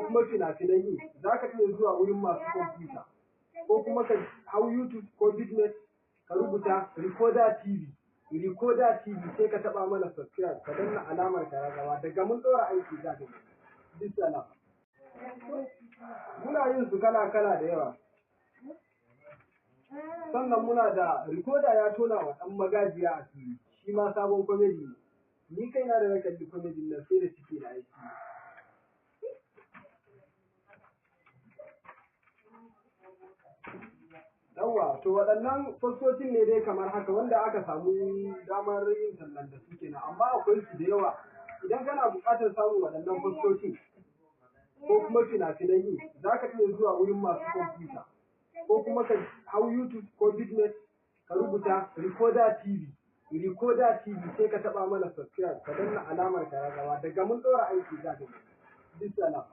kuma fina-finan yi, za ka iya zuwa wurin masu kwamfuta, ko kuma ka hau YouTube ko Vidmate, ka rubuta Recorder TV, Recorder TV, sai ka taɓa mana subscribe, ka danna alamar kararrawa. Daga mun ɗora aiki za ka gani. Bisalam. Muna yin su kala-kala da yawa. Sannan muna da Recorder ya tona wa ɗan magajiya asiri, shi ma sabon comedy ne. Ni kaina da na kalli comedy nan, sai da ciki na aiki. Yawwa, to waɗannan fastocin ne dai kamar haka wanda aka samu damar yin tallan da su kenan, amma akwai su da yawa. Idan kana buƙatar samun waɗannan fastocin ko kuma fina-finan yi, za ka iya zuwa wurin masu kwamfuta, ko kuma ka hau YouTube ko Vidmate, ka rubuta Recorder TV, Recorder TV, sai ka taɓa mana subscribe, ka danna alamar kararrawa. Daga mun ɗora aiki za ka gani. Bisalam.